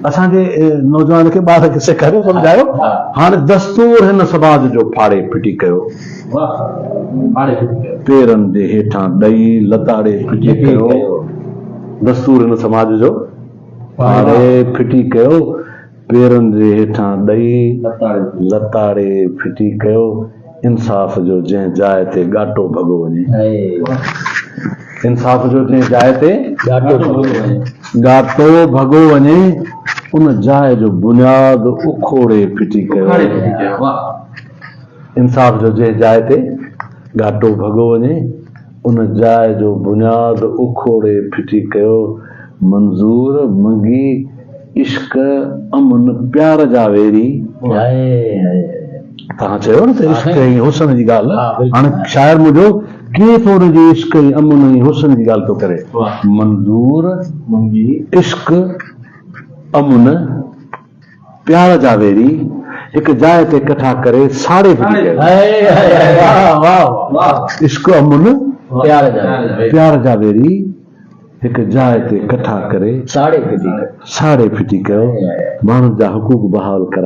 اسان جي نوجوان کي ٻار کي سيکاريو سمجهايو هاڻي دستور هن سماج جو ڦاڙي ڦٽي ڪيو. پيرن جي هيٺان ڏئي لتاڙي ڦٽي ڪيو. دستور هن سماج جو ڦاڙي ڦٽي ڪيو. پيرن جي هيٺان ڏئي لتاڙي ڦٽي ڪيو. انصاف جو جنهن جاء تي ڳاٽو ڀڳو وڃي. انصاف جو جنهن جاء تي ڳاٽو ڀڳو وڃي، ان جاء جو بنياد اکوڙي ڦٽي ڪيو. انصاف جو جنهن جاء تي ڳاٽو ڀڳو وڃي، ان جاء جو بنياد اکوڙي ڦٽي ڪيو. منظور منگي عشق امن پيار جا ويري. توهان چيو نه ته عشق ۽ حسن جي ڳالهه، هاڻي شاعر منهنجو ڪيئن ٿو ان جي عشق ۽ امن ۽ حسن جي ڳالهه ٿو ڪري. منظور منگي عشق امن پيار جا ويري هڪ جاء تي ڪٺا ڪري ساڙي ڦٽي ڪيو. عشق امن پيار جا ويري هڪ جاء تي ڪٺا ڪري ساڙي ڦٽي ڪيو. ماڻهن جا حقوق بحال ڪرائي.